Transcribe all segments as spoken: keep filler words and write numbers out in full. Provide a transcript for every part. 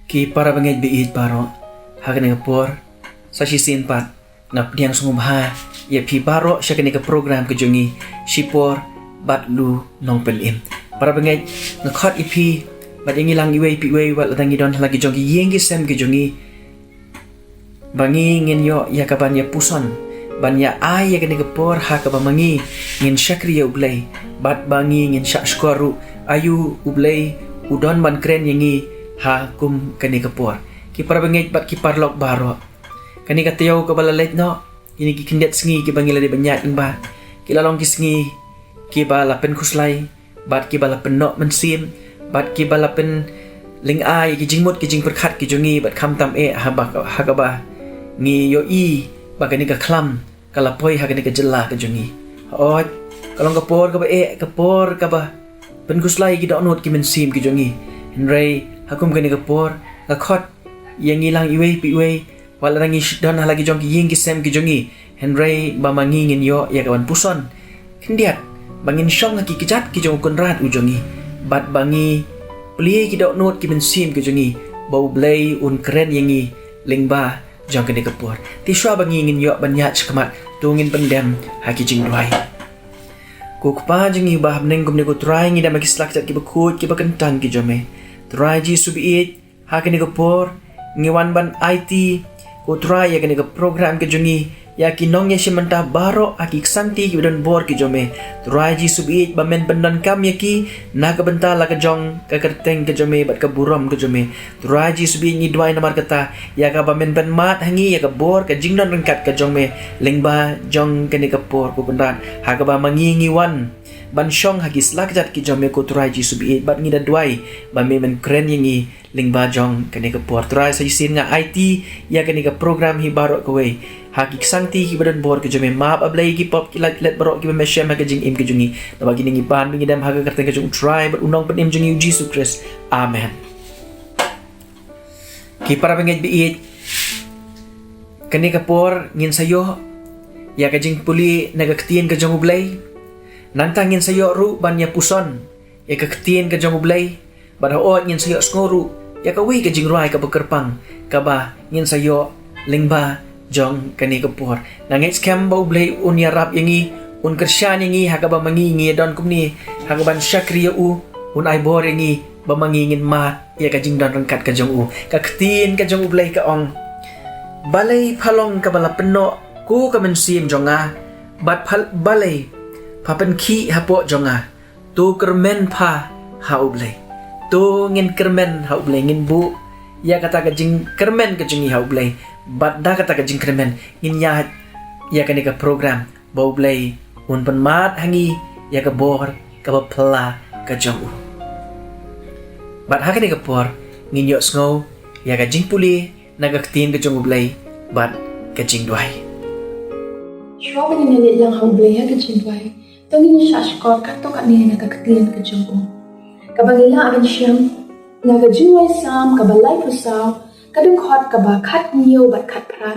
Ki para bangeit ba ïeit baroh, ha kane ka por sa shisien pat nga pdiang sngewbha ïa phi baroh sha kane ka program ka jong ngi, Shipor bad Lu Nongpynim. Para bangeit, nga khot ïa phi bad ïa ngi lang iwei pa iwei, wat la dang ngi don ha la ki jong ki ïing ki sem ki jong ngi, ba ngi ngin ïoh ïa ka ban ïa puson, ban ïa ai ïa kane ka por ha kaba ma ngi ngin shakri ïa U Blei, bad ba ngi ngin shah shkor ruh aïu U Blei u don ban kren ïa ngi ha kum kane ka por. Ki para bangeit bad ki paralok baroh, kane ka taïew kaba la leit noh, kine ki khyndiat sngi kiba ngi la dep ban ïaid lyngba, ki la long ki sngi kiba la pynkhuslai, bad kiba la pynnoh mynsiem, bad kiba la pynlyngngoh ïa ki jingmut ki jingpyrkhat ki jong ngi, bad khamtam eh haba, ha kaba ngi ïohi ba kane ka khlam ka la poi ha kane ka jylla ka jong ngi. Hooid, ka long ka por kaba eh, ka por kaba pynkhuslai ïa ki dohnud ki mynsiem ki jong ngi. Hynrei ha kum kane ka por nga khot ïa ngi lang iwei pa iwei, wat la dang ngi don ha la ki jong ki ïing ki sem ki jong ngi, hynrei ba ma ngi ngin ïoh ïa ka ban puson khyndiat, ba ngin shong ha ki kjat ki jong U Kynrad u jong ngi, bad ba ngi plie ki dohnud ki mynsiem ki jong ngi, ba U Blei un kren ïa ngi lyngba jong kane ka por. Te shuwa ba ngi ngin ïoh ban ïaid shakhmat, to ngin pyndem ha ki jingduwai. Ko Kpa jong ngi ba ha bneng, kumne ko Trai, ngi dem ha ki sla kjat kiba khuid kiba kyntang ki jong me. Trai Jisu ba ïeit, ha kane ka por ngi wan ban aiti, ko Trai, ïa kane ka program ka jong ngi, ïa ki nongïashim bynta baroh, ha ki ksangti kiba don bor ki jong me. Trai Jisu ba ïeit, ba men pyndonkam ïa ki na ka bynta la ka jong ka kyrteng ka jong me bad ka burom ka jong me. Trai Jisu ba ïeit, ngi duwai namar kata, ïa kaba men pynmad ha ngi ïa ka bor ka jingdon ryngkat ka jong me lyngba jong kane ka por, ko Kynrad, ha kaba ma ngi ngi wan ban shong ha ki sla kjat ki jong me, ko Trai Jisu ba ïeit, bad ngi da duwai ba me men kren ïa ngi lyngba jong kane ka por. Trai, sa shisien nga aiti ïa kane ka program hi baroh kawei ha ki ksangti kiba don bor ki jong me. Map, A Blei, ïa ki pop ki lait ki let baroh kiba me shem ha ka jingim ka jong ngi. Naba kine ngi pan ba ngi dem ha ka kyrteng ka jong U Trai bad U Nongpynim jong ngi, U Jisu Khrist. Amen. Ki para bangeit ba ïeit, kane ka por ngin sa ïoh ïa ka jingpule na ka ktien ka jong U Blei. Nangta ngin sa ïoh ruh ban ïa puson ïa ka ktien ka jong U Blei, bad hooid, ngin sa ïoh sngew ruh ïa kawei ka jingrwai kaba kyrpang kaba ngin sa ïoh lyngba jong kane ka por. Nga ngeit skhem ba U Blei un ïarap ïa ngi, un kyrshan ïa ngi ha kaba ma ngi ngi ïa don kumne ha kaban shakri ïa u, un ai bor ïa ngi ba ma ngi ngin mad ïa ka jingdon ryngkat ka jong u. Ka ktien ka jong U Blei ka ong, balei pha long kaba la pynnoh, ko ka mynsiem jong nga, bad pha, balei pha pynkhih hapoh jong nga? To kyrmen pha ha U Blei. To ngin kyrmen ha U Blei, ngin buh ïa kata ka jingkyrmen ka jong ngi ha U Blei. Bad da kata ka jingkyrmen ngin ïaid ïa kane ka program, ba U Blei un pynmad ha ngi ïa ka bor kaba phylla ka jong u. Bad ha kane ka por ngin ïohsngew ïa ka jingpule na ka ktien ka jong U Blei bad ka jingduwai. Shuwa ba ngin ïaleit lang ha U Blei ha ka jingduwai, to ngin ïa shah shkor katto katne na ka ktien ka jong u. Kaba ngi lah ban shem na ka Jingrwai Salm kaba laiphew saw, ka dkhot kaba khathynñiew bad khatphra.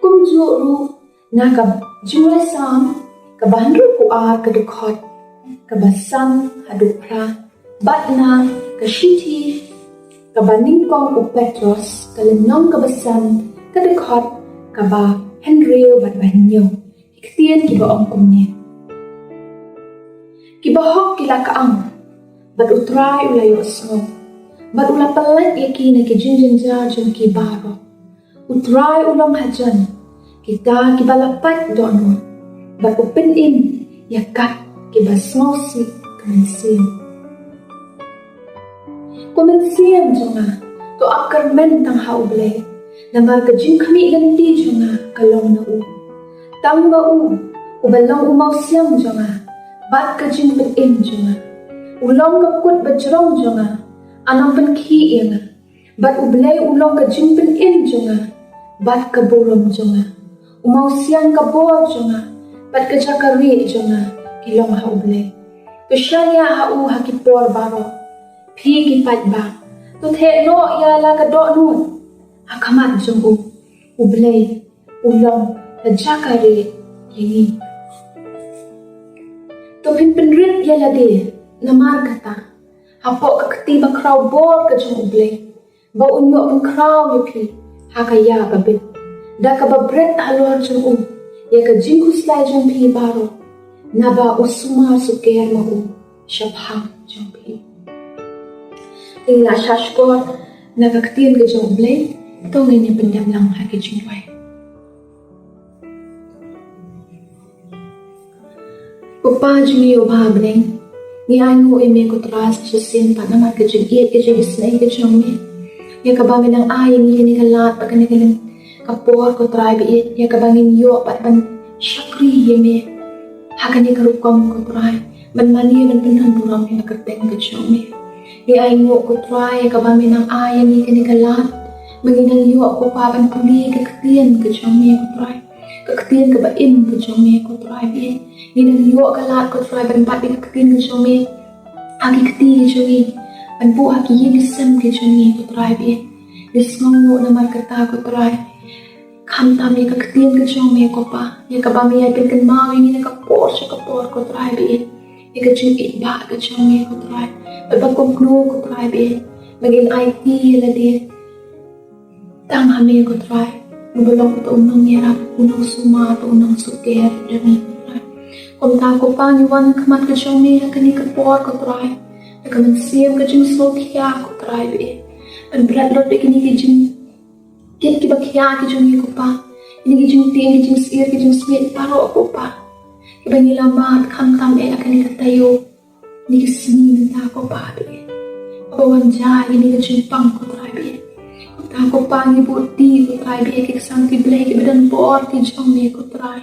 Kumjuh ruh na ka Jingrwai Salm kaba hynriewphew ar, ka dkhot kaba san haduh phra. Bad na ka shithi kaba nyngkong u Petros, ka lynnong kaba san, ka dkhot kaba hynriew bad ba hynñiew. Ki ktien kiba ong kumne: Kiba hok ki la kyang, bad U Trai u la ïohsngew, bad u la pyllait ïa ki na ki jingjynjar jong ki baroh. U Trai u long hajan kita kiba la pait dohnud, bad u pynim ïa kat kiba sngewsih ka mynsiem. Ko mynsiem jong nga, to ap kyrmen tang ha U Blei, namar ka jingkhmih lynti jong nga ka long na u. Tang ba u, uba long u mawsiang jong nga bad ka jingpynim jong nga, U long ka kut bajrong jong nga, u nang pynkhih ïa nga. Bad U Blei u long ka jingpynim jong nga bad ka burom jong nga. U mawsiang ka bor jong nga bad ka jaka rieh jong nga ki long ha U Blei. To shaniah ha u ha ki por baroh, phi ki paidbah. To theh noh ïa la ka dohnud ha khmat jong u. U Blei u long ka jaka rieh ïa ngi. To phin pynrit ïa lade namar kata hapoh ka kti bakhraw bor ka jong U Blei, ba un ïoh pynkhraw ïa phi ha ka ïa ba bit, da kaba bret halor jong u ïa ka jingkhuslai jong phi baroh, naba u sumar sukher ma u shaphang jong phi. Te la shah shkor na ka ktien ka jong U Blei. To ngin ïa pyndep lang ha ki jingduwai. Ko Pa jong ngi uba ha bneng, ngi ainguh ïa me ko Trai sa shisien pat namar ka jingïeit ka jingisynei ka jong me, ïa kaba me nang ai ïa ngi kane ka lad bad kane ka lynti ka por ko Trai ba ïeit, ïa kaba ngin ïoh pat ban shakri ïa me ha kane ka rukom ko Trai, ban mane ban pynhun burom ïa ka kyrteng ka jong me. Ngi ainguh ko Trai ïa kaba me nang ai ïa ngi kane ka lad ba ngin nang ïoh ko Pa ban pule ka ktien ka jong me ko Trai, ka ktien kaba im ka jong me ko Trai ba ïeit. Ngin nang ïoh ka lad ko Trai ban bat ïa ka ktien ka jong me ha ki kti ki jong ngi, ban buh ha ki ïing ki sem ki jong ngi ko Trai ba ïeit. Ngi sngewnguh namar kata ko Trai, khamtam ïa ka ktien ka jong me ko Pa, ïa kaba me ïai pynkynmaw ïa ngi na ka por sha ka por ko Trai ba ïeit, ïa ka jingïeit ba ka jong me ko Trai, bad ba kumno ko Trai ba ïeit ba ngin aiti ïa lade tang ha me ko Trai, uba long uta u nongïarap, u nongsumar, uta u nongsukher jong ngi ko Trai. Kumta ko Pa ngi wan ha khmat ka jong me ha kane ka por ko Trai, da ka mynsiem ka jingsngewkhia ko Trai ba ïeit, ban bret lut ïa kine ki jing kit kiba khia ki jong ngi ko Pa, kine ki jingtieng ki jingsyier ki jingsmiej baroh ko Pa, kiba ngi la mad khamtam eh ha kane ka taïew, kine ki sngi mynta ko Pa ba ïeit, kaba wan jia ïa kine ki jingpang ko Trai ba ïeit. Kumta ko Pa ngi buh ti ko Trai ba ïeit ki ksang ki blei kiba don bor ki jong me ko Trai,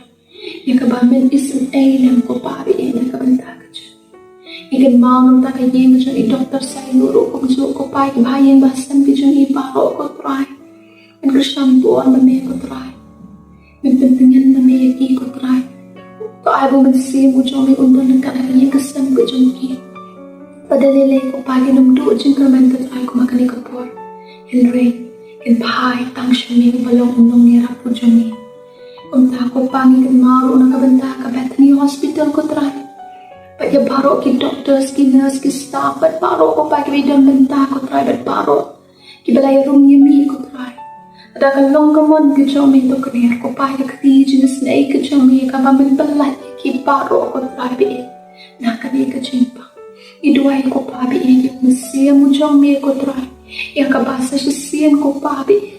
ïa kaba men isynei lem ko Pa ba ïeit na ka bynta ka jong ngi. Ngi kynmaw na ka ïing ka jong i Doktor Sailor ruh kumjuh ko Pa, ki bahaïing bahasem ki jong i baroh ko Trai, men kyrshan bor ma me ko Trai, men pyntngen ma me ïa ki ko Trai. To ai ba u Mynsiem u jong me un don ryngkat ha ka ïing ka sem ka jong ki, ba da lei lei ko Pa kin ym duh jingkyrmen ko Trai kum ha kane ka por, hynrei kin phai tang sha me uba long u nongïarap u jong ngi. Kumta ko Pa ngi kynmaw ruh na ka bynta ka Bethany Hospital ko Trai, bad ïa baroh ki doctors, ki nurse, ki staff, bad baroh ko Pa kiba ïadon bynta ko Trai, bad baroh kiba la ïarung ïa me ko Trai. Da ka long ka mon ka jong me to kner ko Pa ïa ka kti jingisynei ka jong me kaba men pyllait ïa ki baroh ko Trai ba ïeit na kane ka jingpang. Ngi duwai ko Pa ba ïeit ïa u Mynsiem u jong me ko Trai, ïa kaba sa shisien ko Pa ba ïeit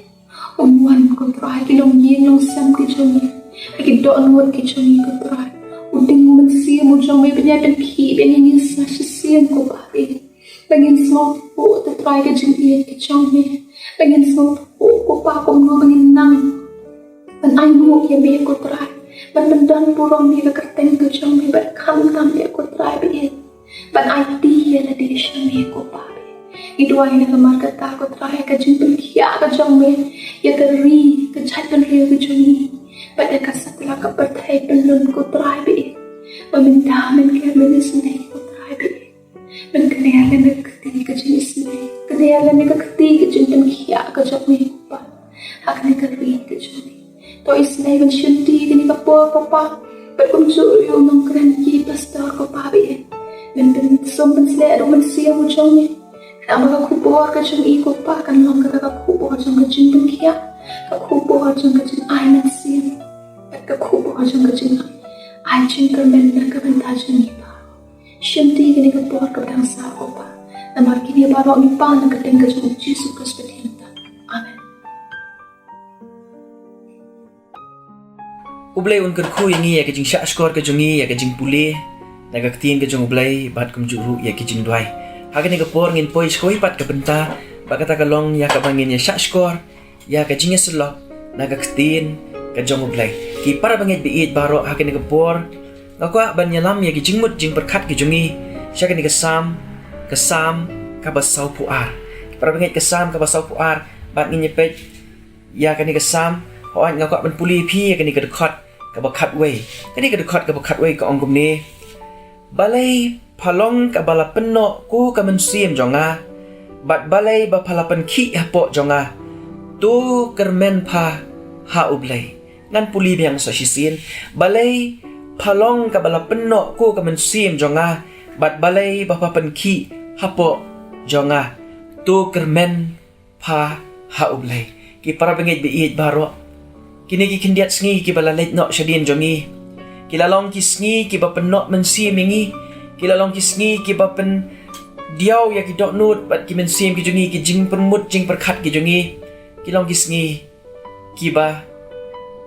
un wan ko Trai ha ki longïing longsem ki jong ngi, ha ki dohnud ki jong ngi ko Trai. U ding u Mynsiem u jong me ban ïai pynkhih biang ïa ngi sa shisien ko Pa ba ïeit, ba ngin sngewthuh ko Trai ka jingïeit ka jong me, ba ngin sngewthuh ko Pa kumno ba ngin nang ban ainguh ïa me ko Trai, ban pyndon burom ïa ka kyrteng ka jong me, ban khamtam ïa ko Trai ba ïeit, ban aiti ïa lade sha me ko Pa ba ïeit. Ngi duwai na ka mar kata ko Trai ka jingpynkhiah ka jong me ïa ka ri ka jaitbynriew ka jong ngi, bad ïa ka satlak ka pyrthei pyllun ko Trai ba ïeit, ba mynta men kner men isynei ko Trai ba ïeit. Men kner lem ïa ka kti ka jingisynei, kner lem ïa ka kti ka jingpynkhiah ka jong me ko Pa ha kane ka ri ka jong ngi. To isynei ban shimti ïa kane ka por ko Pa, bad kumjuh ruh ïa u nongkren ki pastor ko Pa ba ïeit. Men pynsum pynshlur da u Mynsiem u jong me, khnang ba ka khubor ka jong i ko Pa kan long kata ka khubor jong ka jingpynkhiah, ka khubor jong ka jingai mynsiem, bad ka khubor jong ka jingai jingkyrmen na ka bynta jong ngi baroh. Shimti ïa kane ka por kaba dang sah ko Pa, namar kine baroh ngi pan ha ka kyrteng ka jong u Jisu Khrist ba thiang tam. Amen. U Blei un kyrkhu ïa ngi ïa ka jingshahshkor ka jong ngi, ïa ka jingpule na ka ktien ka jong U Blei, bad kumjuh ruh ïa ki jingduwai. Ha kane ka por ngin poi sha kawei pat ka bynta, bad kata ka long ïa kaba ngin ïa shahshkor ïa ka jingïasyllok na ka ktien ka jong U Blei. Ki para bangeit ba ïeit baroh, ha kane ka por nga kwah ban ïalam ïa ki jingmut jingpyrkhat ki jong ngi sha kane ka Salm ka Salm kaba sawphew ar. Para bangeit, ka Salm kaba sawphew ar, bad ngin ïa peit ïa kane ka Salm. Hooid, nga kwah ban pule ïa phi ïa kane ka dkhot kaba khatwei. Kane ka dkhot kaba khatwei ka ong kumne: Balei pha long kaba la pynnoh ko ka mynsiem jong nga, bad balei ba pha la pynkhih hapoh jong nga? To kyrmen pha ha U Blei. Ngan pule biang sa shisien. Balei pha long kaba la pynnoh ko ka mynsiem jong nga, bad balei ba pha pynkhih hapoh jong nga? To kyrmen pha ha U Blei. Ki para bangeit ba ïeit baroh, kine ki khyndiat sngi kiba la leit noh shadien jong ngi, ki la long ki sngi kiba pynnoh mynsiem ïa ngi. Ki la long ki sngi kiba pyndiaw ïa ki dohnud bad ki mynsiem ki jong ngi, ki jingpyrmut jingpyrkhat ki jong ngi. Ki long ki sngi kiba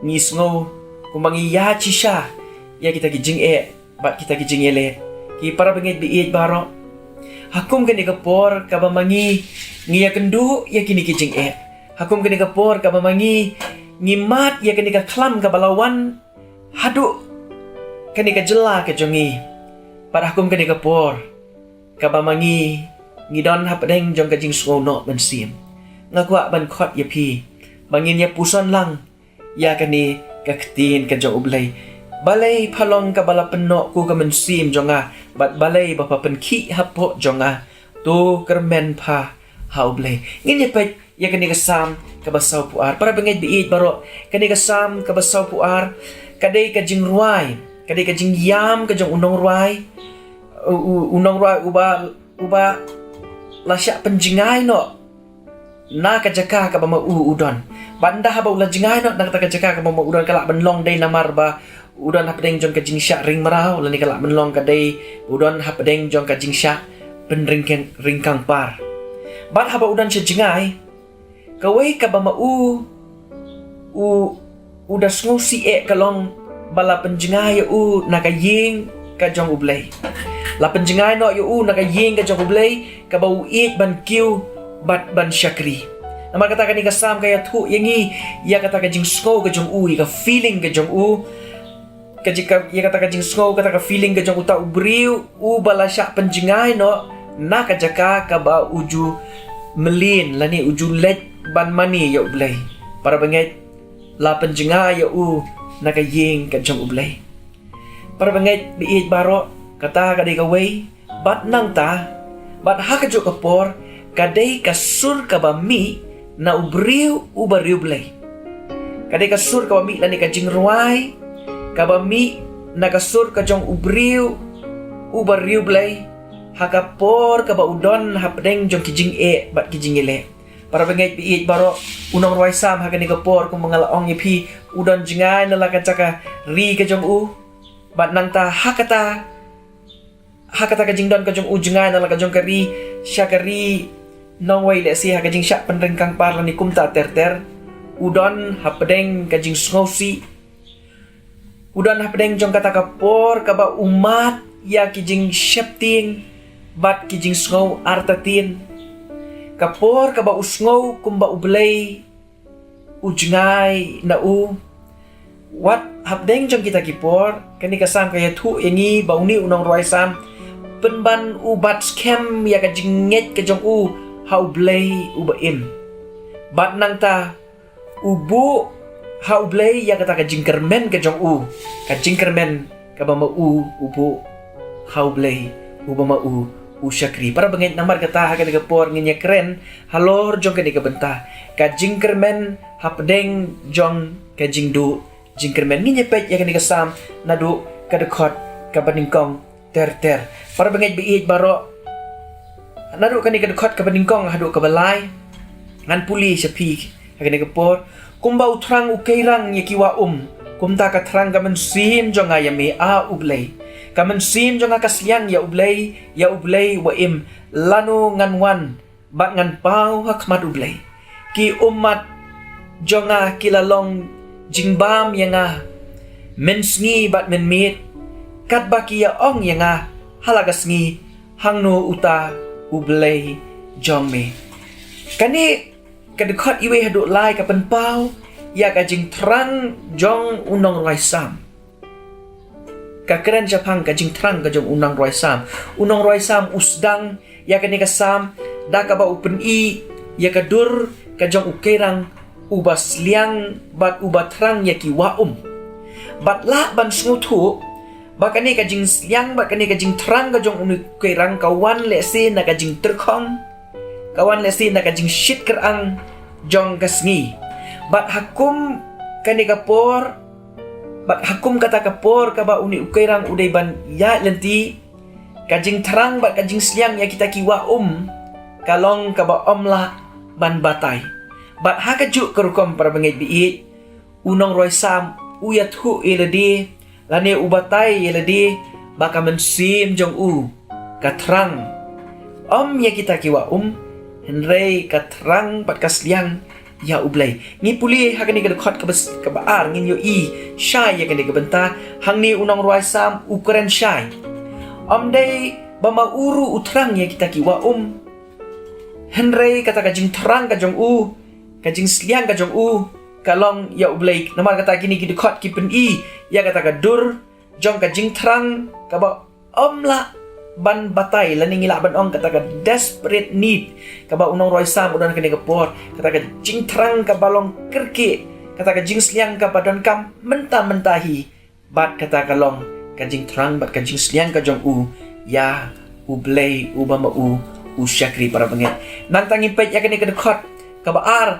ngi sngew kumba ngi ïa shisha ïa kita ki jingeh bad kita ki jingïaleh. Ki para bangeit ba ïeit baroh, ha kum kane ka por kaba ma ngi ngi ïakynduh ïa kine ki jingeh, ha kum kane ka por kaba ma ngi ngi mad ïa kane ka khlam kaba la wan haduh kane ka jylla ka jong ngi, bad ha kum kane ka por kaba ma ngi ngi don hapdeng jong ka jingsngew noh mynsiem, nga kwah ban khot ïa phi ba ngin ïa puson lang ïa kane ka ktien ka jong U Blei. Balei pha long kaba la pynnoh ko ka mynsiem jong nga, bad balei ba pha pynkhih hapoh jong nga? To kyrmen pha ha U Blei. Ngin ïa peit ïa kane ka Salm kaba sawphew ar. Para bangeit ba ïeit baroh, kane ka Salm kaba sawphew ar ka dei ka jingrwai, ka dei ka jingïam ka jong u nongrwai, u, u, u nongrwai uba, uba la shah pynjngai noh na ka jaka kaba ma u u don. Bad ynda haba u la jngai noh na kata ka jaka kaba ma u don, ka lah ban long dei namar ba u don hapdeng jong ka jingshah ring mraw, lane ka lah ban long ka dei u don hapdeng jong ka jingshah pynryngkang, ryngkang par. Bad haba u don sha jngai, kawei kaba ma u u, u da sngewsih eh ka long ba la pynjngai ïa u na ka ïing ka jong U Blei. La pynjngai noh ïa u na ka ïing ka jong U Blei, kaba u ïeit ban kiew bad ban shakri. Namar kata kane ka Salm ka ïathuh ïa ngi ïa kata ka jingsngew ka jong u, ïa ka feeling ka jong u. Ka jing, ka, ïa kata ka jingsngew, kata ka feeling ka jong uta u briew uba la shah pynjngai noh na ka jaka kaba u ju mlien lane u ju leit ban mane ïa U Blei. Para bangeit, la pynjngai ïa u na ka ïing ka jong U Blei. Para bangeit ba ïeit baroh, kata ka dei kawei. Bad nangta, bad ha kajuh ka por, ka dei ka sur kaba mih na u briew uba riewblei. Ka dei ka sur kaba mih lane ka jingrwai kaba mih na ka sur ka jong u briew uba riewblei, ha ka por kaba u don hapdeng jong ki jingeh bad ki jingïaleh. Para bangeit ba ïeit baroh, u nongrwai Salm ha kane ka por, kumba nga la ong ïa phi, u don jngai na la ka jaka ri ka jong u. Bad nangta ha kata, ha kata ka jingdon ka jong u jngai na la ka jong ka ri sha ka ri nongwei, lehse ha ka jingshah pynryngkang par lane kumta ter ter, u don hapdeng ka jingsngewsih. U don hapdeng jong kata ka por kaba u mad ïa ki jingsheptieng bad ki jingsngew artatien. Ka por kaba u sngew kumba U Blei u jngai na u. Wat hapdeng jong kita ki por, kane ka Salm ka ïathuh ïa ngi ba une u nongrwai Salm pynban u bat skhem ïa ka jingngeit ka jong u ha U Blei uba im. Bad nangta u buh ha U Blei ïa kata ka jingkyrmen ka jong u, ka jingkyrmen kaba ma u u buh ha U Blei uba ma u u shakri. Para bangeit, namar kata ha kane ka por ngin ïa kren halor jong kane ka bynta, ka jingkyrmen hapdeng jong ka jingduh jingkyrmen. Ngin ïa peit ïa kane ka Salm naduh ka dkhot kaba nyngkong ter ter. Para bangeit ba ïeit baroh, naduh kane ka dkhot kaba nyngkong haduh kaba lai, ngan pule sha phi ha kane ka por. Kumba u thrang u keirang ïa ki wah um, kumta ka thrang ka mynsiem jong nga ïa me, A U Blei. Ka mynsiem jong nga ka sliang ïa U Blei, ïa U Blei uba im. Lano ngan wan bad ngan paw ha khmat U Blei? Ki ummat jong nga ki la long jingbam ïa nga mynsngi bad mynmiet, katba ki ïa ong ïa nga ha la ka sngi, Hangno uta U Blei jong me? Kane ka dkhot iwei haduh lai ka pynpaw ïa ka jingthrang jong u nongrwai Salm. Ka kren shaphang ka jingthrang ka jong u nongrwai Salm. U nongrwai Salm u sdang ïa kane ka Salm da kaba u pyni ïa ka dur ka jong u Kairang uba sliang bad uba thrang ïa ki wah um. Bad lah ban sngewthuh ba kane ka jingsliang bad kane ka jingthrang ka jong une u Kairang ka wan lehse na ka jingtyrkhong, ka wan lehse na ka jingshit kyrang jong ka sngi. Bad ha kum kane ka por, bad ha kum kata ka por kaba une u Kairang u dei ban ïaid lynti, ka jingthrang bad ka jingsliang ïa kita ki wah um ka long kaba ym lah ban batai. Bad ha kajuh ka rukom, para bangeit ba ïeit, u nongrwai Salm u ïathuh ïa lade lane u batai ïa lade ba ka mynsiem jong u ka thrang ym ïa kita ki wah um, hynrei ka thrang bad ka sliang ïa U Blei. Ngi pule ha kane ka dkhot kaba, kaba ar, ngin ïohi shai ïa kane ka bynta. Hangne u nongrwai Salm u kren shai, ym dei ba ma u ruh u thrang ïa kita ki wah um, hynrei kata ka jingthrang ka jong u, ka jingsliang ka jong u ka long ïa U Blei. Namar kata kine ki dkhot ki pyni ïa kata ka dur jong ka jingthrang kaba ym lah ban batai, lane ngi lah ban ong kata ka desperate need kaba u nongrwai Salm u don ha kane ka por, kata ka jingthrang kaba long kyrkieh, kata ka jingsliang kaba donkam mynta mynta hi. Bad kata ka long ka jingthrang bad ka jingsliang ka jong u ïa U Blei uba ma u u shakri, para bangeit. Nangta ngin peit ïa kane ka dkhot kaba ar,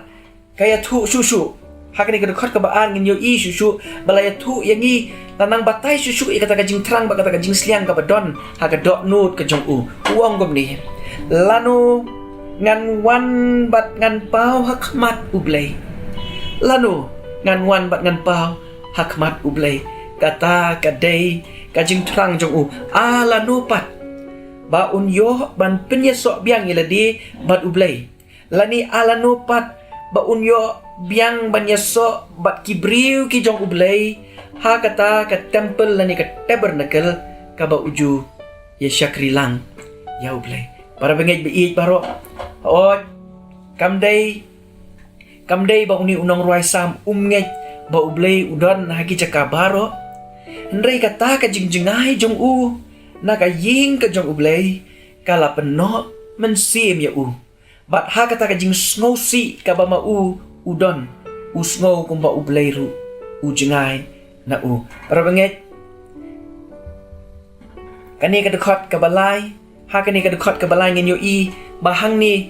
ka ïathuh shuh shuh. Ha kane ka dkhot kaba ar ngin ïohi shuh shuh ba la ïathuh ïa ngi, la nang batai shuh shuh ïa kata ka jingthrang bad kata ka jingsliang kaba don ha ka dohnud ka jong u. U ong kumne: Lano ngan wan bad ngan paw ha khmat U Blei? Lano ngan wan bad ngan paw ha khmat U Blei? Kata ka dei ka jingthrang jong u. A lano pat ba un ïoh ban pynïasoh biang ïa lade bad U Blei? Lane a lano pat ba un ïoh biang ban ïasoh bad ki briew ki jong U Blei ha kata ka templ lane ka tabernacle kaba u ju ïa shakri lang ïa U Blei? Para bangeit ba ïeit baroh, hooid, kam dei, kam dei ba une u nongrwai Salm um ngeit ba U Blei u don ha ki jaka baroh. Hynrei kata ka jingjngai jong u na ka ïing ka jong U Blei ka la pynnoh mynsiem ïa u. Bad ha kata ka jingsngewsih kaba ma u u don, u sngew kumba U Blei ruh u jngai na u. Para bangeit, kane ka dkhot kaba lai, ha kane ka dkhot kaba lai ngin ïohi ba hangne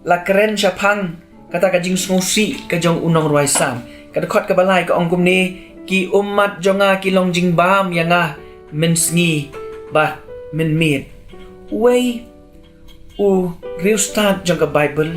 la kren shaphang kata ka jingsngewsih ka jong u nongrwai Salm. Ka dkhot kaba lai ka ong kumne: Ki ummat jong nga ki long jingbam ïa nga mynsngi bad mynmiet. Uwei u riewstad jong ka Baibl,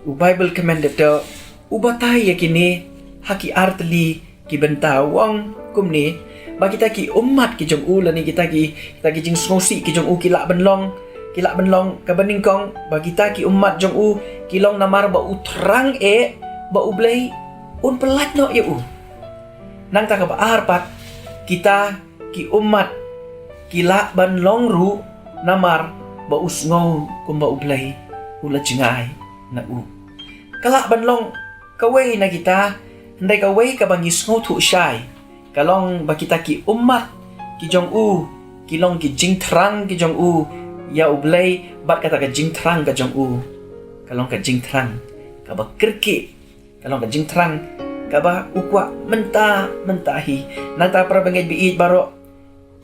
u Bible commentator, u batai ïa kine ha ki artylli ki bynta. U ong kumne ba kita ki ummat ki jong u lane kita ki, kita ki jingsngewsih ki jong u ki lah ban long, ki lah ban long kaba nyngkong ba kita ki ummat jong u ki long namar ba u thrang eh ba U Blei un pyllait noh ïa u. Nangta kaba ar pat, kita ki ummat ki lah ban long ruh namar ba u sngew kumba U Blei u la jngai na u. Ka lah ban long kawei na kita, hynrei kawei kaba ngi sngewthuh shai ka long ba kita ki ummat ki jong u ki long ki jingthrang ki jong u ïa U Blei, bad kata ka jingthrang ka jong u ka long ka jingthrang kaba kyrkieh, ka long ka jingthrang kaba u kwah mynta mynta hi. Nangta para bangeit ba ïeit baroh,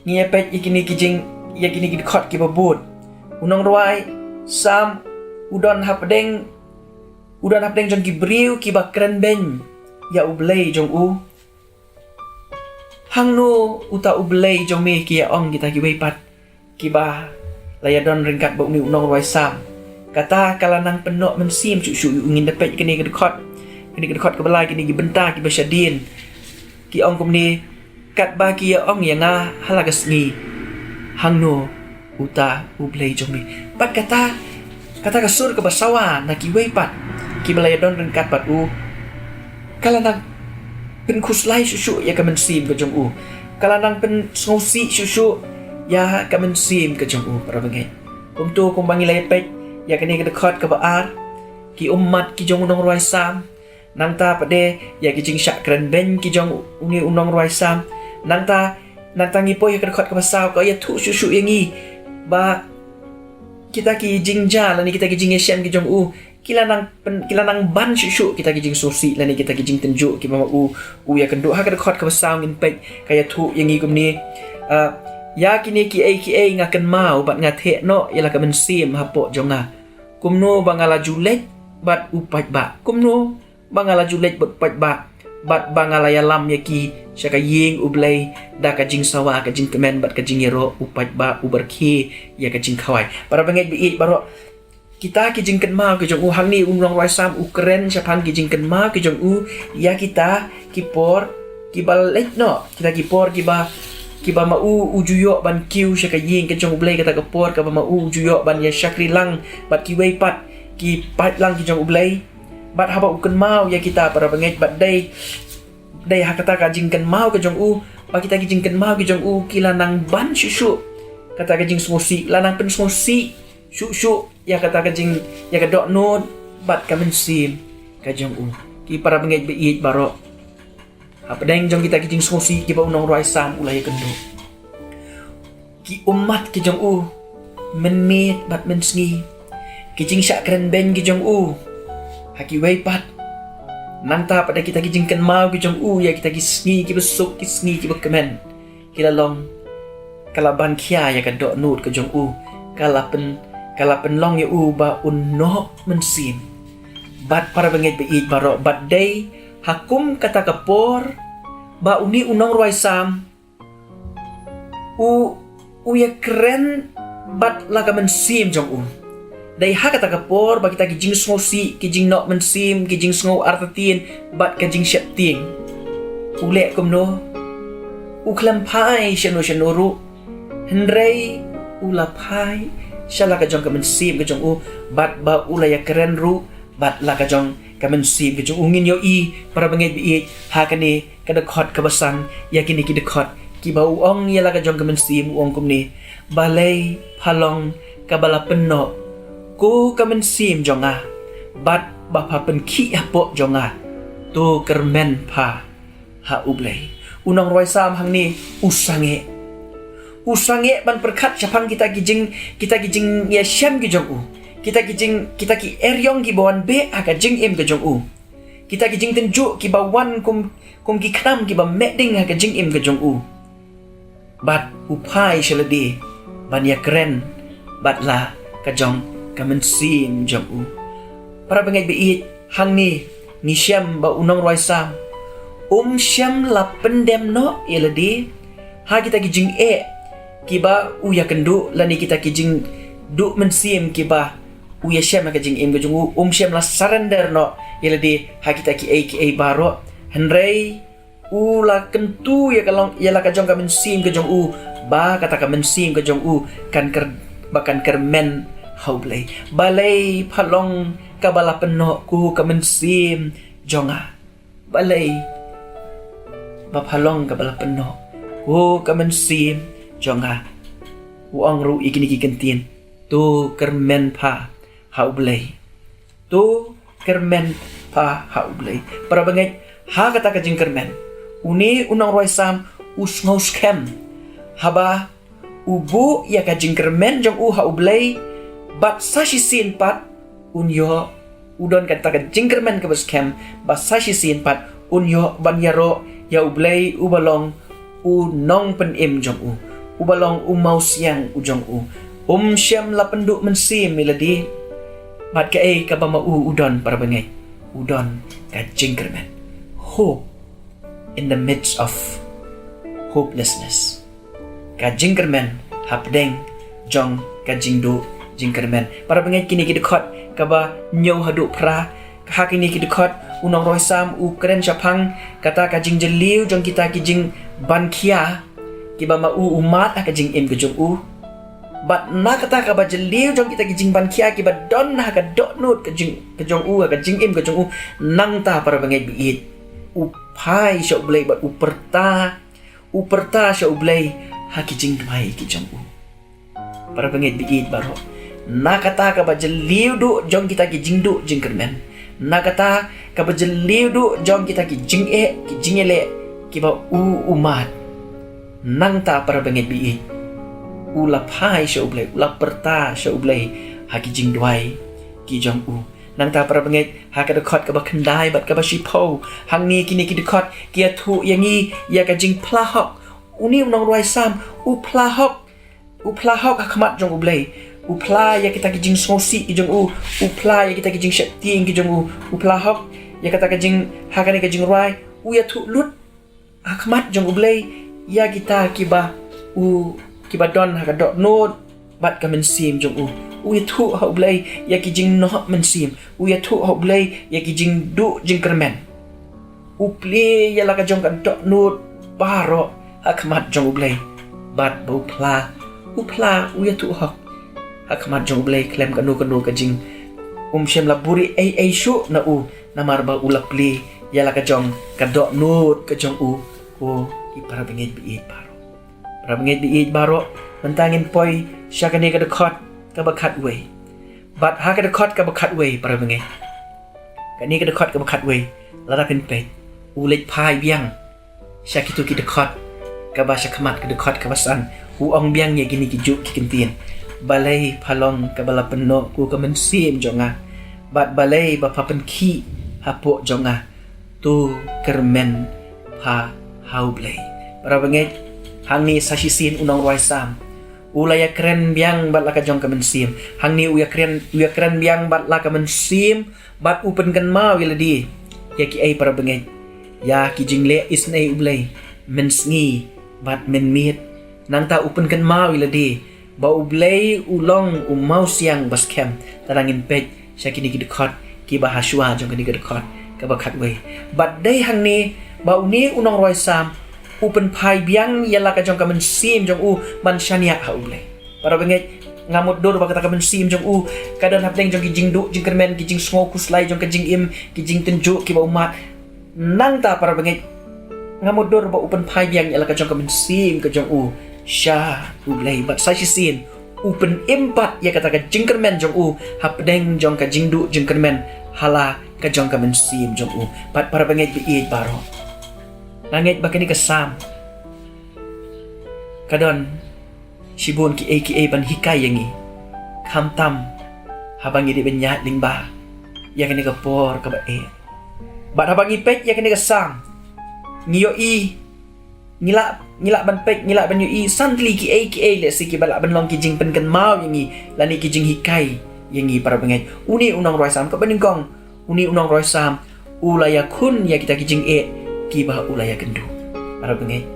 ngi ïa peit ïa kine ki jing, ïa kine ki dkhot kiba bud. U nongrwai Salm u don hapdeng, u don hapdeng jong ki briew kiba kren beiñ ïa U Blei jong u. Hangno uta U Blei jong me, ki ïa ong kita kiwei pat kiba la ïa don ryngkat bad une u nongrwai Salm. Kata ka la nang pynnoh mynsiem shuh shuh ïa u. Ngin da peit kane ka dkhot, kane ka dkhot kaba lai, kine ki bynta kiba shadien. Ki ong kumne: Katba ki ïa ong ïa nga ha la ka sngi, hangno uta U Blei jong me? Bad kata, kata ka sur kaba sawa na kiwei pat kiba la ïa don ryngkat bad u, ka la nang pynkhuslai shuh shuh ïa ka mynsiem ka jong u. Ka la nang pynsngewsih shuh shuh ïa ka mynsiem ka jong u, para bangeit. Kumto kumba ngi la ïa peit ïa kane ka dkhot kaba ar, ki ummat ki jong u nongrwai Salm, nangta pat de ïa ki jingshah kren beiñ ki jong une u nongrwai Salm. Nangta, nangta ngi poi ha ka dkhot kaba saw, ka ïathuh shuh shuh ïa ngi ba kita ki jingjia lane kita ki jingïashem ki jong u ki la nang pen, ki la nang ban shuh shuh kita ki jingsngewsih lane kita ki jingtynjuh kiba ma u u ïakynduh. Ha ka dkhot kaba saw ngin peit ka ïathuh ïa ngi kumne. Ah, ïa kine kiei kiei nga kynmaw bad nga theh noh ïa la ka mynsiem hapoh jong nga. Kumno ba nga la ju leit bad u paidbah? Kumno ba nga la ju leit bad u paidbah bad ba nga la ïalam ïa ki sha ka ïing U Blei da ka jingsawa, ka jingkmen bad ka jingïaroh u paidbah uba rkhie ïa ka jingkhawai? Para bangeit ba ïeit baroh, kita ki jingkynmaw ki jong u, hangne u nongrwai Salm u kren shaphang ki jingkynmaw ki jong u ïa kita ki por kiba leit noh, kita ki por kiba, kiba ma u u ju ïoh ban kiew sha ka ïing ka jong U Blei, kata ka por kaba ma u u ju ïoh ban ïa shakri lang bad kiwei pat ki paid lang ki jong U Blei. Bad haba u kynmaw ïa kita, para bangeit, bad dei, dei ha kata ka jingkynmaw ka jong u ba kita ki jingkynmaw ki jong u ki la nang ban shuh shuh kata ka jingsngewsih, la nang pynsngewsih shuh shuh ïa kata ka jing, ïa ka dohnud bad ka mynsiem ka jong u. Ki para bangeit ba ïeit baroh, hapdeng jong kita ki jingsngewsih kiba u nongrwai Salm u la ïakynduh, ki ummat ki jong u mynmiet bad mynsngi, ki jingshah kren beiñ ki jong u ha kiwei pat, nangta pat da kita ki jingkynmaw ki jong u ïa kita ki sngi kiba suk, ki sngi kiba kmen, ki la long, ka la ban khia ïa ka dohnud ka jong u, ka la pyn, ka la pynlong ïa u ba un noh mynsiem. Bad para bangeit ba ïeit baroh, bad dei ha kum kata ka por ba une u nongrwai Salm u, u ïakren bad la ka mynsiem jong u. Dei ha kata ka por ba kita ki jingsngewsih, ki jingnoh mynsiem, ki jingsngew artatien bad ka jingsheptieng, u leh kumno? U khlem phai shano shano ruh, hynrei u la phai sha la ka jong ka mynsiem ka jong u, bad ba u la ïakren ruh bad la ka jong ka mynsiem ka jong u. Ngin ïohi, para bangeit ba ïeit, ha kane ka dkhot kaba san ïa kine ki dkhot kiba u ong ïa la ka jong ka mynsiem, u ong kumne: Balei pha long kaba la pynnoh, ko ka mynsiem jong nga, bad ba pha pynkhih hapoh jong nga? To kyrmen pha ha U Blei. U nongrwai Salm hangne u sangeh, u sangeh ban pyrkhat shaphang kita ki jing, kita ki jingïashem ki jong u, kita ki jing, kita ki eriong kiba wan beh ha ka jingim ka jong u, kita ki jingtynjuh kiba wan kum, kum ki khnam kiba meh ding ha ka jingim ka jong u. Bad u phai sha lade ban ïakren bad la ka jong ka mynsiem jong u. Para bangeit ba ïeit, hangne ngi shem ba u nongrwai Salm um shym la pyndem noh ïa lade ha kita ki jingeh kiba u ïakynduh lane kita ki jingduh mynsiem kiba u ïashem ha ka jingim ka jong u. Um shym la surrender noh ïa lade ha kita kiei kiei baroh, hynrei u la kyntu ïa ka long, ïa la ka jong ka mynsiem ka jong u, ba kata ka mynsiem ka jong u kan kyr, ba kan kyrmen ha U Blei. Balei pha long kaba la pynnoh, ko ka mynsiem jong nga? Balei ba pha long kaba la pynnoh, ko ka mynsiem jong nga? U ong ruh ïa kine ki kyntien: To kyrmen pha ha U Blei. To kyrmen pha ha U Blei. Para bangeit, ha kata ka jingkyrmen, une u nongrwai Salm u sngew skhem haba u buh ïa ka jingkyrmen jong u ha U Blei, bad sa shisien pat un ïoh, u don kata ka jingkyrmen kaba skhem, bad sa shisien pat un ïoh ban ïaroh ïa U Blei uba long u nongpynim jong u, uba long u mawsiang u jong u. Um shym la pynduh mynsiem ïa lade. Bad kaei kaba ma u u don, para bangeit? U don ka jingkyrmen. Hope in the midst of hopelessness. Ka jingkyrmen hapdeng jong ka jingduh jingkyrmen. Para bangeit, kine ki dkhot kaba hynñiew haduh phra, ha kine ki dkhot u nongrwai Salm u kren shaphang kata ka jingjylliew jong kita ki jingbankhia kiba ma u u mad ha ka jingim ka jong u. Bad na kata kaba jylliew jong kita ki jingbankhia kiba don ha ka dohnud ka jing, ka jong u, ha ka jingim ka jong u, nangta, para bangeit ba ïeit, u phai sha U Blei bad u pyrta, u pyrta sha U Blei ha ki jingduwai ki jong u. Para bangeit ba ïeit baroh, na kata kaba jylliew duh jong kita ki jingduh jingkyrmen, na kata kaba jylliew duh jong kita ki jingeh, ki jingïaleh kiba u u mad, nangta, para bangeit ba ïeit, U la phai sha U Blei, u la pyrta sha U Blei ha ki jingduwai ki jong u. Nangta para bangeit, ha ka dkhot kaba khyndai bad kaba shiphew, hangne kine ki dkhot ki ïathuh ïa ngi ïa ka jingphla hok. Une u nongrwai Salm u phla hok, u phla hok ha khmat jong U Blei. U phla ïa kita ki jingsngewsih ki jong u, u phla ïa kita ki jingsheptieng ki jong u, u phla hok ïa kata ka jing, ha kane ka jingrwai u ïathuh lut ha khmat jong U Blei ïa kita kiba u, kiba don ha ka dohnud bad ka mynsiem jong u. U ïathuh ha U Blei ïa ki jingnoh mynsiem, u ïathuh ha U Blei ïa ki jingduh jingkyrmen. U plie ïa la ka jong ka dohnud baroh ha khmat jong U Blei. Bad ba u phla, u phla, u ïathuh hok ha khmat jong U Blei khlem kano kano ka jing, um shym la buhrieh ei ei shuh na u, namar ba u la plie ïa la ka jong ka dohnud ka jong u. Ko ki para bangeit ba ïeit baroh, para bangeit ba ïeit baroh, mynta ngin poi sha kane ka dkhot kaba khatwei. Bad ha ka dkhot kaba khatwei, para bangeit, kane ka dkhot kaba khatwei, lada phin peit, u leit phai biang sha kito ki dkhot kaba sha khmat, ka dkhot kaba san. U ong biang ïa kine ki juk ki ktien: Balei pha long kaba la pynnoh ko ka mynsiem jong nga, bad balei ba pha pynkhih hapoh jong nga? To kyrmen pha ha U Blei. Para bangeit, hangne sa shisien u nongrwai Salm u la ïakren biang bad la ka jong ka mynsiem. Hangne u ïakren, u ïakren biang bad la ka mynsiem, bad u pynkynmaw ïa lade ïa kiei, para bangeit? Ïa ki jingleh isynei U Blei mynsngi bad mynmiet. Nangta u pynkynmaw ïa lade ba U Blei u long u mawsiang ba skhem. Lada ngin peit sha kine ki dkhot kiba ha shuwa jong kane ka dkhot kaba khatwei. Bad dei hangne ba une u nongrwai Salm u pynphai biang ïa la ka jong ka mynsiem jong u ban shaniah ha U Blei. Para bangeit, nga mutdur ba kata ka mynsiem jong u ka don hapdeng jong ki jingduh jingkyrmen, ki jingsngew khuslai jong ka jingim, ki jingtynjuh kiba ummat. Nangta, para bangeit, nga mutdur ba u pynphai biang ïa la ka jong ka mynsiem ka jong u sha U Blei, bad sa shisien u pynim pat ïa kata ka jingkyrmen jong u hapdeng jong ka jingduh jingkyrmen ha la ka jong ka mynsiem jong u. Bad para bangeit ba ïeit baroh, nga ngeit ba kane ka Salm ka don shibun kiei kiei ban hikai ïa ngi, khamtam haba ngi dei ban ïaid lyngba ïa kane ka por kaba eh. Bad haba ngi peit ïa kane ka Salm, ngi ïohi, ngi lah, ngi lah ban peit, ngi lah ban ïohi san tylli kiei kiei lehse kiba lah ban long ki jingpynkynmaw ïa ngi lane ki jinghikai ïa ngi, para bangeit. Une u nongrwai Salm, kaba nyngkong, une u nongrwai Salm u la ïakhun ïa kita ki jingeh kiba u la ïakynduh, para bangeit.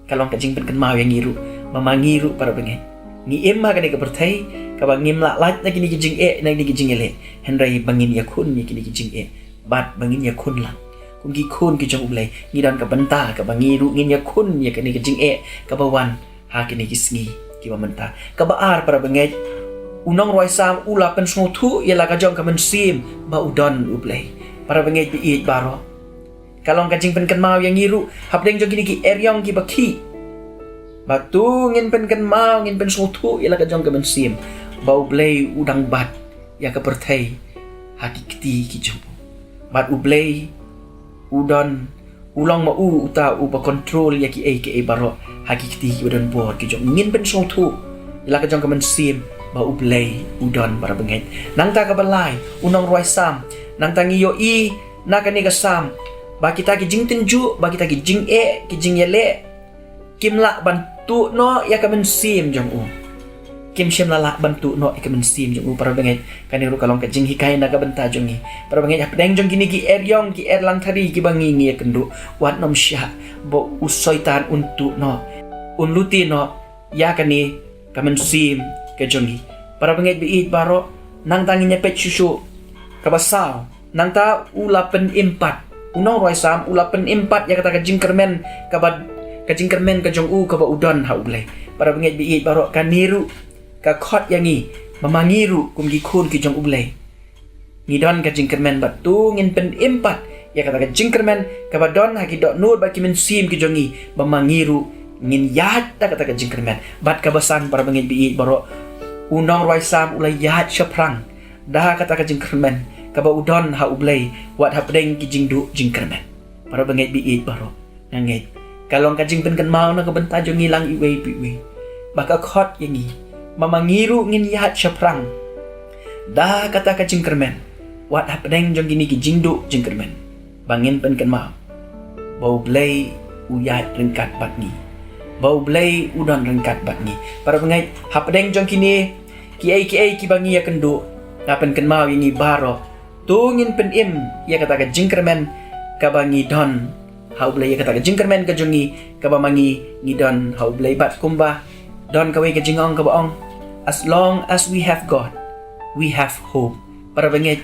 Ka long ka jingpynkynmaw ïa ngi ruh ba ma ngi ruh, para bangeit, ngi im ha kane ka pyrthei kaba ngim lah lait na kine ki jingeh, na kine ki jingïaleh, hynrei ba ngin ïakhun ïa kine ki jingeh bad ba ngin ïakhun lang kum ki khun ki jong U Blei. Ngi don ka bynta kaba ngi ruh ngin ïakhun ïa kane ka jingeh kaba wan ha kine ki sngi kiba mynta. Kaba ar, para bangeit, u nongrwai Salm u la pynsngewthuh ïa la ka jong ka mynsiem ba u don U Blei. Para bangeit ba ïeit baroh, ka long ka jingpynkynmaw ïa ngi ruh hapdeng jong kine ki eriong kiba khih, ba to ngin pynkynmaw, ngin pynsngewthuh ïa la ka jong ka mynsiem ba U Blei u dang bat ïa ka pyrthei ha ki kti ki jong u. Bad U Blei u don, u long ma u uta uba kontrol ïa kiei kiei baroh ha ki kti kiba don bor ki jong u. Ngin pynsngewthuh ïa la ka jong ka mynsiem ba U Blei u don, para bangeit. Nangta kaba lai, u nongrwai Salm, nangta ngi ïohi na kane ka Salm ba kita ki jingtynjuh, ba kita ki jingeh, ki jingïaleh kim lah ban tuh noh ïa ka mynsiem jong u. Kim shym la lah ban tuh noh ïa ka mynsiem jong u, para bangeit. Kane ruh ka long ka jinghikai na ka bynta jong ngi, para bangeit. Hapdeng jong kine ki eriong, ki erlangthari kiba ngi, ngi ïakynduh, wat nym shah ba u Soitan un tuh noh, un lute noh ïa kane ka mynsiem ka jong ngi, para bangeit ba ïeit baroh. Nangta ngin ïa peit shuh shuh, kaba saw, nangta u la pynim pat, u nongrwai Salm u la pynim pat ïa kata ka jingkyrmen, kaba, ka jingkyrmen ka jong u kaba u don ha U Blei. Para bangeit ba ïeit baroh, kane ruh ka khot ïa ngi ba ma ngi ruh kum ki khun ki jong U Blei, ngi don ka jingkyrmen, bad to ngin pynim pat ïa kata ka jingkyrmen kaba don ha ki dohnud bad ki mynsiem ki jong ngi, ba ma ngi ruh ngin ïaid da kata ka jingkyrmen. Bad kaba san, para bangeit ba ïeit baroh, u nongrwai Salm u la ïaid shaphrang da kata ka jingkyrmen kaba u don ha U Blei wat hapdeng ki jingduh jingkyrmen. Para bangeit ba ïeit baroh, nga ngeit ka long ka jingpynkynmaw na ka bynta jong ngi lang iwei pa iwei. ba ka khot ïa ngi ba ma ngi ruh ngin ïaid shaphrang da kata ka jingkyrmen, wat hapdeng jong kine ki jingduh jingkyrmen, ba ngin pynkynmaw ba U Blei u ïaid ryngkat bad ngi, ba U Blei u don ryngkat bad ngi. Para bangeit, hapdeng jong kine kiei kiei kiba ngi ïakynduh, nga pynkynmaw ïa ngi baroh, to ngin pynim ïa kata ka jingkyrmen kaba ngi don ha U Blei, ïa kata ka jingkyrmen ka jong ngi kaba ma ngi ngi don ha U Blei. Bad kumba don kawei ka jingong kaba ong, "As long as we have God, we have hope." Para bangeit,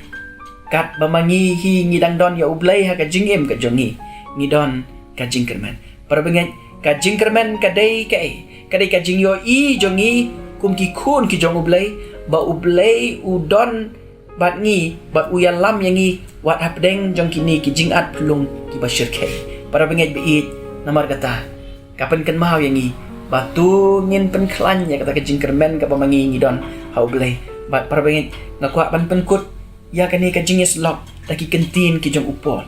katba ma ngi hi ngi dang don ïa U Blei ha ka jingim ka jong ngi, ngi don ka jingkyrmen. Para bangeit, ka jingkyrmen ka dei kaei? Ka dei ka jingïohi jong ngi kum ki khun ki jong U Blei, ba U Blei u don bad ngi, bad u ïalam ïa ngi wat hapdeng jong kine ki jingat phyllung kiba shyrkhei. Para bangeit ba ïeit, namar kata ka pynkynmaw ïa ngi ba to ngin pynkhlaiñ ïa kata ka jingkyrmen kaba ma ngi ngi don ha U Blei. Bad para bangeit, nga kwah ban pynkut ïa kane ka jingïasyllok da ki kyntien ki jong u Paul.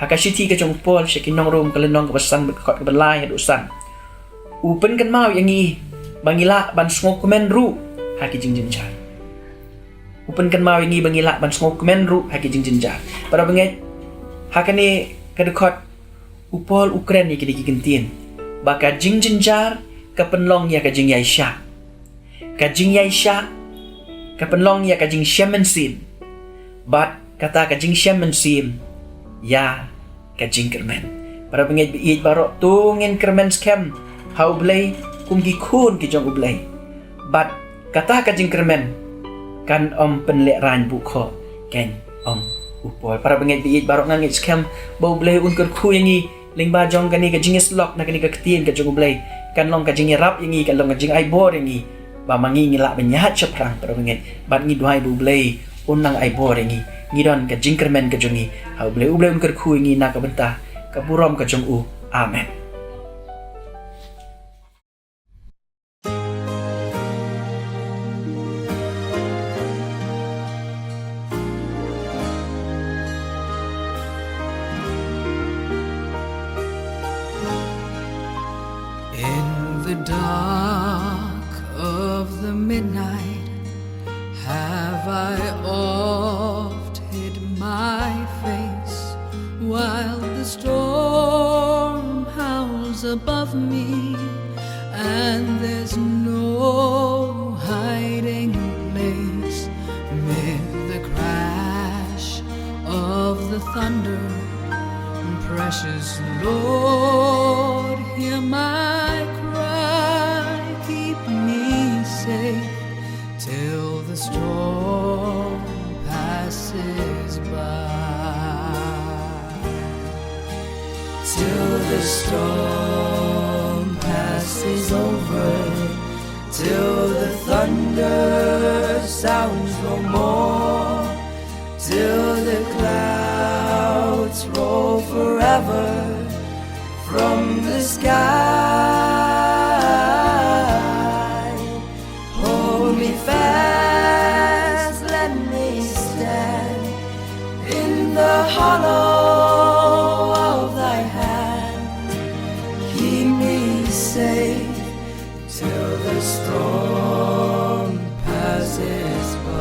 Ha ka shithi ka jong u Paul sha ki nong Rom, ka lynnong kaba san, bad ka kot kaba lai haduh san, u pynkynmaw ïa ngi ba ngi lah ban sngewkmen ruh ha ki jingjynjar. U pynkynmaw ïa ngi ba ngi lah ban sngewkmen ruh ha ki jingjynjar. Para bangeit, ha kane ka dkhot u Paul u kren ïa kine ki kyntien ba ka jingjynjar ka pynlong ïa ka jingïaishah. Ka jingïaishah ka pynlong ïa ka jingshem mynsiem, bad kata ka jingshem mynsiem ïa ka jingkyrmen. Para bangeit ba ïeit baroh, to ngin kyrmen skhem ha U Blei kum ki khun ki jong U Blei. Bad kata ka jingkyrmen kan ym pynlehraiñ buh khoh, kan ong u Paul. Para bangeit ba ïeit baroh, nga ngeit skhem ba U Blei un kyrkhu ïa ngi lyngba jong kane ka jingïasyllok na kane ka ktien ka jong U Blei. Kan long ka jingïarap ïa ngi, kan long ka jingai bor ïa ngi, ba ma ngi ngi lah ban ïaid shaphrang, para bangeit. Bad ngi duwai ba U Blei un nang ai bor ïa ngi, ngi don ka jingkyrmen ka jong ngi ha U Blei. U Blei un kyrkhu ïa ngi na ka bynta ka burom ka jong u. Amen. In the dark of the midnight, have I oft hid my face while the storm howls above me, and there's no hiding place mid the crash of the thunder. Precious Lord, hear my cry, keep me safe till the storm passes by. Till the storm passes over, till the thunder sounds no more, till the clouds roll forever from the sky. Hold me fast, let me stand in the hollow of thy hand. Keep me safe till the storm passes by.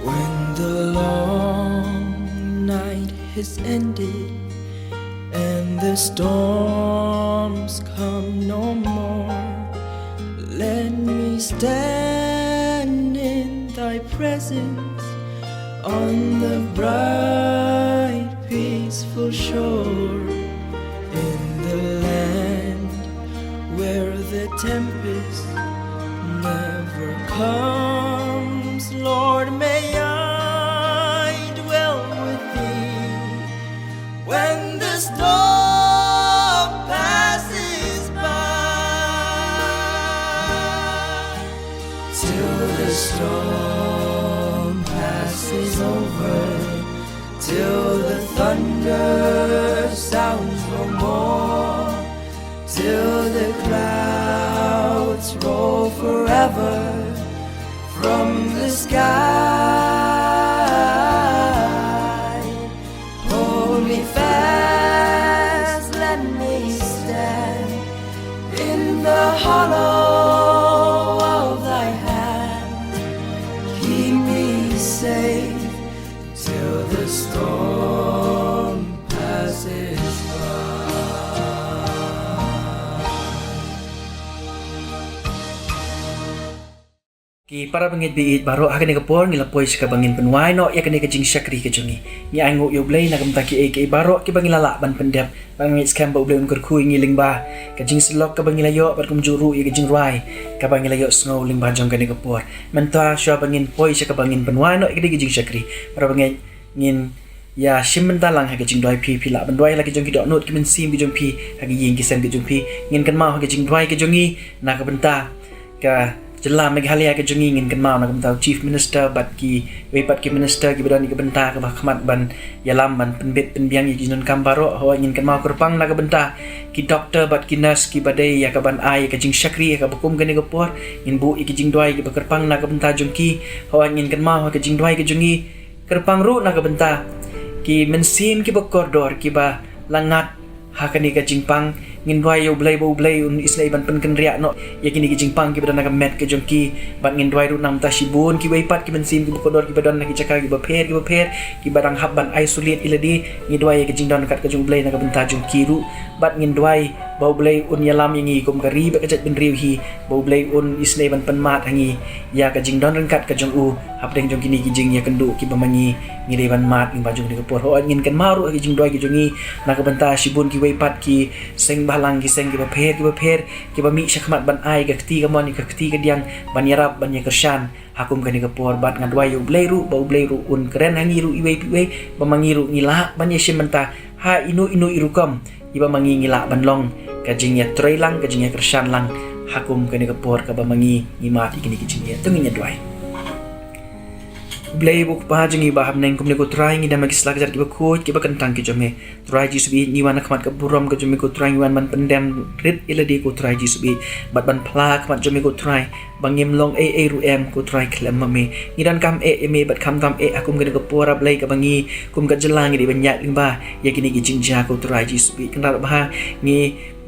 When the long night has ended and the storms come no more, let me stand in thy presence on the bright, peaceful shore, in the land where the tempest never comes. Lord, may I dwell with thee when the storm passes by, till the storm passes over, till the thunder sounds no more, till the clouds roll forever from the sky. Hold me fast. Ki para bangeit ba ïeit baroh, ha kane ka por ngi la poi sha kaba ngin pynwai noh ïa kane ka jingshakri ka jong ngi. Ngi ainguh ïa U Blei na ka bynta kiei kiei baroh kiba ngi la lah ban pyndep. Ba ngi ngeit skhem ba U Blei un kyrkhu ïa ngi lyngba ka jingsyllok kaba ngi la ïoh bad kumjuh ruh ïa ka jingrwai kaba ngi la ïohsngew lyngba jong kane ka por. Mynta shuwa ba ngin poi sha kaba ngin pynwai noh ïa kane ka jingshakri, para bangeit, ngin ïa shim bynta lang ha ka jingduwai. Phi, phi lah ban duwai la ki jong ki dohnud ki mynsiem ki jong phi ha ki ïing ki sem ki jong phi. Ngin kynmaw ha ka jingduwai ka jong ngi na ka bynta ka jylla Meghalaya ka jong ngi. Ngin kynmaw na ka bynta u Chief Minister bad kiwei pat ki minister kiba don ïa ka bynta kaba khmat ban ïalam ban pynbit pynbiang ïa ki jingdonkam baroh. Hooid, ngin kynmaw kyrpang na ka bynta ki doktor bad ki nurse kiba dei ïa ka ban ai ïa ka jingshakri ha kaba kum kane ka por. Ngin buh ïa ki jingduwai kiba kyrpang na ka bynta jong ki. Hooid, ngin kynmaw ha ka jingduwai ka jong ngi kyrpang ruh na ka bynta ki mynsiem kiba kordor kiba la ngat ha kane ka jingpang. Ngin duwai ïa U Blei ba U Blei un isynei ban pynkynriah noh ïa kine ki jingpang kiba don ha ka met ka jong ki. Bad ngin duwai ruh na ka bynta shibun kiwei pat ki mynsiem kiba kordor kiba don ha ki jaka kiba pher kiba pher, kiba dang hap ban isolate ïa lade. Ngi duwai ïa ka jingdon ryngkat ka jong U Blei na ka bynta jong ki ruh. Bad ngin duwai ba U Blei un ïalam ïa ngi kum ka ri bad ka jaitbynriew hi, ba U Blei un isynei ban pynmad ha ngi ïa ka jingdon ryngkat ka jong u hapdeng jong kine ki jingïakynduh kiba ma ngi ngi dei ban mad lyngba jong kane ka por. Hooid, ngin kynmaw ruh ha ki jingduwai ki jong ngi na ka bynta shibun kiwei pat ki seng bhalang, ki seng kiba pher kiba pher, kiba mih shakhmat ban ai ka kti kamon ïa ka kti kadiang, ban ïarap ban ïakyrshan ha kum kane ka por. Bad nga duwai ïa U Blei ruh ba U Blei ruh un kren ha ngi ruh iwei pa iwei, ba ma ngi ruh ngi lah ban ïashim bynta ha ino ino i rukom, iba ma ngi ngi lah ban long ka jingïatreilang, ka jingïakyrshan lang ha kum kane ka por kaba ma ngi ngi mad ïa kine ki jingeh. To ngin ïa duwai. Blei U Kpa jong ngi ba ha bneng, kumne ko Trai ngi dem ha ki sla ki jait kiba khuid kiba kyntang ki jong me. Trai Jisu baieit, ngi wan ha khmat ka burom ka jong me ko Trai, ngi wan ban pyndem rit ïa lade ko Trai Jisu baieit, bad ban phla ha khmat jong me ko Trai ba ngim long ei ei ruh em ko Trai khlem ma me. Ngi donkam eh ïa me bad khamtam eh ha kum kane ka por, A Blei, kaba ngi kum ka jylla ngi dei ban ïaid lyngba ïa kine ki jingjia ko Trai Jisu baieit. Kynrad bha, ngi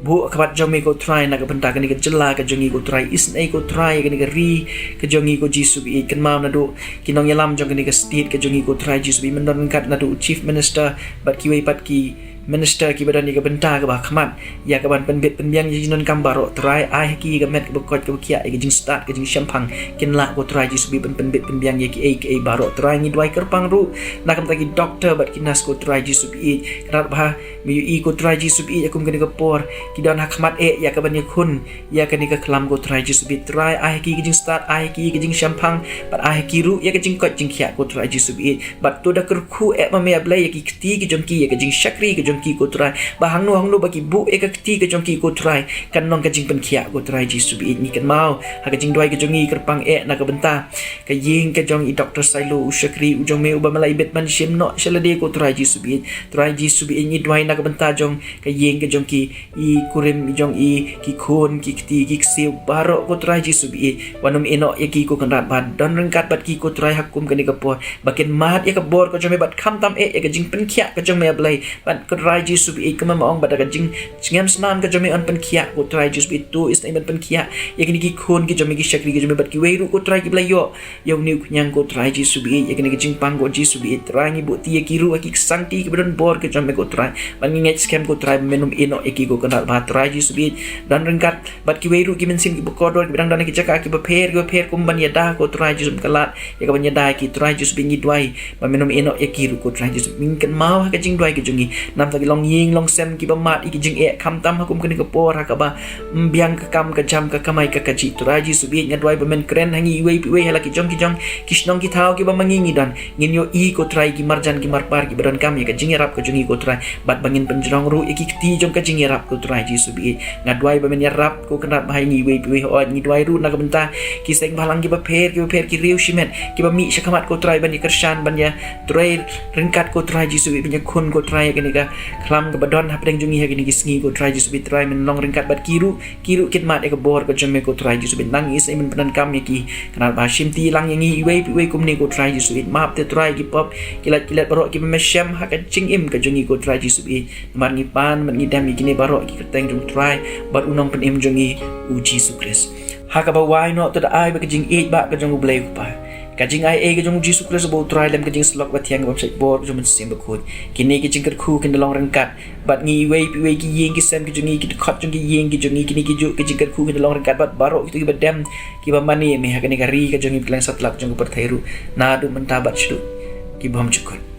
buh ha khmat jong me ko Trai na ka bynta kane ka jylla ka jong ngi ko Trai, isynei ko Trai ïa kane ka ri ka jong ngi ko Jisu baieit. Kynmaw naduh ki nongïalam jong kane ka state ka jong ngi ko Trai Jisu baieit, mynta ryngkat naduh u Chief Minister bad kiwei pat ki minister kiba don ïa ka bynta kaba ha khmat ïa ka ban pynbit pynbiang ïa ki jingdonkam baroh. Trai, ai ha ki ïa ka met kaba koit kaba khiah, ïa ka jingstad, ka jingshemphang, kin lah ko Trai Jisu baieit ban pynbit pynbiang ïa kiei kiei baroh. Trai, ngi duwai kyrpang ruh na ka bynta ki doktor bad ki nurse ko Trai Jisu baieit. Kynrad bha, me ïohi ko Trai Jisu baieit, ha kum kane ka por ki don ha khmat eh ïa ka ban ïakhun ïa kane ka khlam ko Trai Jisu baieit. Trai, ai ha ki ka jingstad, ai ha ki ka jingshemphang, bad ai ha ki ruh ïa ka jingkoit jingkhiah ko Trai Jisu baieit. Bad to da kyrkhu eh ma me, A Blei, ïa ki kti ki jong ki, ïa ka jingshakri ka jong ki ko Trai, ba hangno hangno ba ki buh ïa ka kti ka jong ki ko Trai, kan long ka jingpynkhiah ko Trai Jisu baieit. Ngi kynmaw ha ka jingduwai ka jong ngi kyrpang eh na ka bynta ka ïing ka jong i Doktor Sailo, u shakri u jong me uba me la ibit ban shim noh sha lade ko Trai Jisu baieit. Trai Jisu baieit, ngi duwai na ka bynta jong ka ïing ka jong ki, i kurim i jong i, ki khun, ki kti, ki ksiew baroh ko Trai Jisu baieit. Wat nym ïehnoh ïa ki ko Kynrad bha, don ryngkat bad ki ko Trai ha kum kane ka por, ba kin mad ïa ka bor ka jong me bad khamtam eh ïa ka jingpynkhiah ka jong me, A Blei. Bad ko Trai Jisu baieit, kumba me ong ba da ka jingngem snam ka jong me yn pynkhiah ko Trai Jisu baieit. To isynei ban pynkhiah ïa kine ki khun ki jong me, ki shakri ki jong me, bad kiwei ruh ko Trai kiba la ïoh ïa une u khñiang ko Trai Jisu baieit, ïa kane ka jingpang ko Jisu baieit. Trai, ngi buh kti ïa ki ruh ha ki ksangkti kiba don bor ka jong me ko Trai, bad ngi ngeit skhem ko Trai ba men nym ïehnoh ïa ki ko Kynrad bha. Trai Jisu baieit, don ryngkat bad kiwei ruh ki mynsiem kiba kordor kiba dang don ha ki jaka kiba pher kiba pher, kum ban ïada ko Trai Jisu, kum ka lad ïa ka ban ïada ïa ki. Trai Jisu baieit, ngi duwai ba men nym ïehnoh ïa ki ruh ko Trai Jisu. Ngi kynmaw ha ka jingduwai ka jong ngi na ka bynta ki longïing longsem kiba mad ïa ki jingeh khamtam ha kum kane ka por, ha kaba ym biang ka kam ka jam ka kamai ka kajih. Trai Jisu baieit, nga duwai ba men kren ha ngi iwei pa iwei ha la ki jong ki jong ki shnong ki thaw kiba ma ngi ngi don. Ngin ïohi ko Trai ki marjan ki marpar kiba donkam ïa ka jingïarap ka jong ngi ko Trai, bad ba ngin pynjrong ruh ïa ki kti jong ka jingïarap ko Trai Jisu baieit. Nga duwai ba men ïarap ko Kynrad bha ïa ngi iwei pa iwei. Hooid, ngi duwai ruh na ka bynta ki seng bhalang kiba pher kiba pher, ki riew shimet kiba mih shakhmat ko Trai ban ïakyrshan, ban ïatrei ryngkat ko Trai Jisu baieit, ban ïakhun ko Trai ïa kane ka khlam kaba don hapdeng jong ngi ha kine ki sngi ko Trai Jisu baieit. Trai, men long ryngkat bad ki ruh, ki ruh kin mad ïa ka bor ka jong me ko Trai Jisu baieit. Nang isynei ban pyndonkam ïa ki. Kynrad bha, shimti lang ïa ngi iwei pa iwei kumne ko Trai Jisu baieit. Map te Trai ki pop ki lait ki let baroh kiba me shem ha ka jingim ka jong ngi ko Trai Jisu baieit. Namar ngi pan bad ngi dem ïa kine baroh ha ki kyrteng jong u Trai bad u Nongpynim jong ngi u Jisu Khrist. Ha kaba wai noh, to da ai ba ka jingïeit bah ka jong U Blei U Kpa, Ka jingai ei ka jong u Jisu Khrist uba u Trai lem ka jingsyllok bathiang kaba ym shait bor ka jong u Mynsiem Bakhuid. Kine ki jingkyrkhu kin da long ryngkat bad ngi iwei pa iwei ki ïing ki sem ki jong ngi, ki dkhot jong ki ïing ki jong ngi, kine ki juh ki jingkyrkhu kin da long ryngkat bad baroh kito kiba dem kiba mane me ha kane ka ri ka jong ngi, kylleng satlak jong ka pyrthei ruh, naduh mynta bad shaduh ki bymjukut.